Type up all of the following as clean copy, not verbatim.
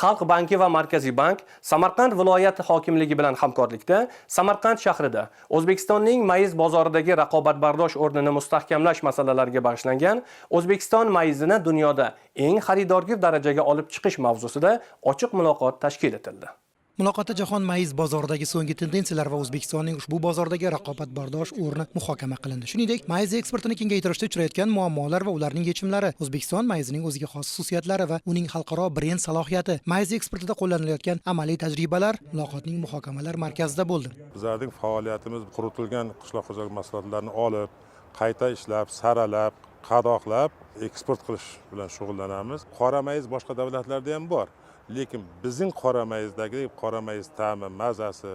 Xalq banki va Markaziy bank Samarqand viloyati hokimligi bilan hamkorlikda Samarqand shahrida O'zbekistonning mayiz bozoridagi raqobatbardosh o'rnini mustahkamlash masalalariga bag'ishlangan "O'zbekiston mayizini dunyoda eng xaridorgir darajaga olib chiqish" mavzusida ochiq muloqot tashkil etildi. Muloqotda jahon mayiz bozoridagi so'nggi tendensiyalar va O'zbekistonning ushbu bozordagi raqobatbardosh o'rni muhokama qilindi. Shuningdek, mayiz eksportini kengaytirishda uchrayotgan muammolar va ularning yechimlari, O'zbekiston mayizining o'ziga xos xususiyatlari va uning xalqaro brend salohiyati, mayiz eksportida qo'llanilayotgan amaliy tajribalar muloqotning muhokamalar markazida bo'ldi. Bizlarning faoliyatimiz quritilgan qishloq xo'jalik mahsulotlarini olib, qayta ishlab, saralab, qadoqlab, eksport qilish bilan shug'ullanamiz. Qora mayiz boshqa davlatlarda ham bor, lekin bizning qora mayizdagi qora mayiz ta'mi, mazasi,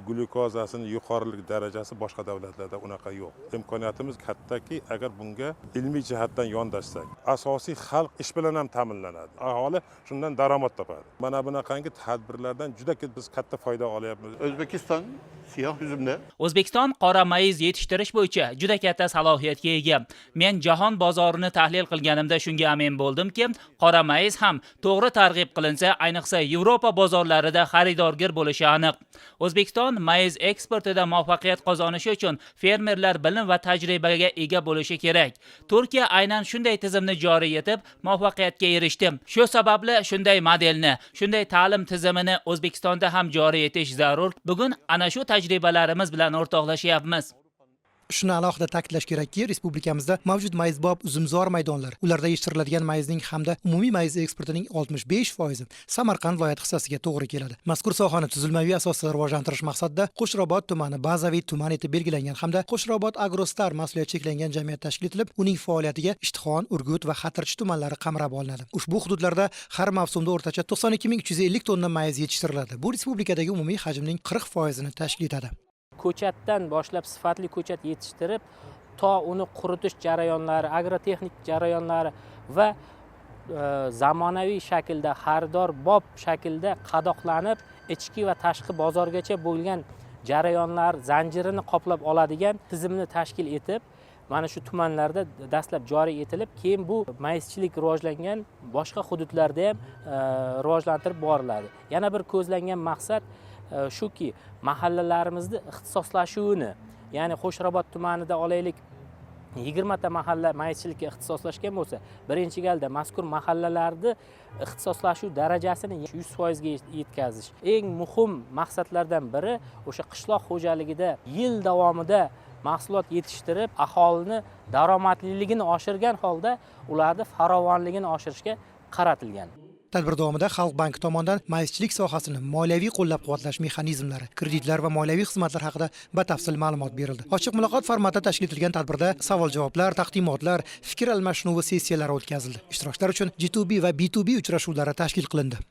glyukozasini yuqorilik darajasi boshqa davlatlarda unaqa yo'q. Imkoniyatimiz kattaki, agar bunga ilmiy jihatdan yondashsak, asosiy xalq ish bilan ham ta'minlanadi, aholi shundan daromad topadi. Mana bunaqangi tadbirlardan juda biz katta foyda olyapmiz. Özbekistan siyah üzümde O'zbekiston qora mayiz yetishtirish bo'yicha juda katta salohiyatga ega. Men jahon bozorini tahlil qilganimda shunga amin bo'ldimki, qora mayiz ham to'g'ri targ'ib qilinsa, ayniqsa Yevropa bozorlarida xaridorgir bo'lishi aniq. O'zbekiston mayiz eksportida muvaffaqiyat qozonishi uchun fermerlar bilim va tajribaga ega bo'lishi kerak. Turkiya aynan shunday tizimni joriy etib, muvaffaqiyatga erishdi. Shu sababli shunday modelni, shunday ta'lim tizimini O'zbekistonda ham joriy etish zarur. Bugun ana shu tajribalarimiz bilan o'rtoqlashyapmiz. Shuni alohida ta'kidlash kerakki, respublikamizda mavjud mayizbob uzumzor maydonlar, ularda yetishtiriladigan mayizning hamda umumiy mayiz eksportining 65 foizi Samarqand viloyati hissasiga to'g'ri keladi. Mazkur sohani tuzilmaviy asosda rivojlantirish maqsadida Qo'shrabot tumani bazaviy tuman etib belgilangan hamda Qo'shrabot Agrostar mas'uliyati cheklangan jamiyat tashkil etilib, uning faoliyatiga Ishtixon, Urgut va Xatirchi tumanlari qamrab olinadi. Ushbu hududlarda har mavsumda o'rtacha 92 350 tonna mayiz yetishtiriladi. Bu respublikadagi umumiy hajmning 40 foizini tashkil etadi. Ko'chatdan boshlab, sifatli ko'chat yetishtirib, to uni quritish jarayonlari, agrotexnik jarayonlari va zamonaviy shaklda, xaridorbop shaklda qadoqlanib, ichki va tashqi bozorgacha bo'lgan jarayonlar zanjirini qoplab oladigan tizimni tashkil etib, mana shu tumanlarda dastlab joriy etilib, keyin bu mayizchilik rivojlangan boshqa hududlarda ham rivojlantirib boriladi. Yana bir ko'zlangan maqsad shuki, mahallalarimizni ixtisoslashuvini, ya'ni Qo'shrabot tumanida, olaylik, 20 ta mahalla mayizchilikka ixtisoslashgan bo'lsa, birinchi galda mazkur mahallalarni ixtisoslashuv darajasini 100 foizga yetkazish. Eng muhim maqsadlardan biri o'sha qishloq xo'jaligida yil davomida mahsulot yetishtirib, aholini daromadliligini oshirgan holda ularni farovonligini oshirishga qaratilgan. Tadbir davomida Xalq banki tomonidan mayizchilik sohasini moliyaviy qo'llab-quvvatlash mexanizmlari, kreditlar va moliyaviy xizmatlar haqida batafsil ma'lumot berildi. Ochiq muloqot formatida tashkil etilgan tadbirda savol-javoblar, taqdimotlar, fikr almashinuvi sessiyalari o'tkazildi. Ishtirokchilar uchun G2B va B2B uchrashuvlari tashkil qilindi.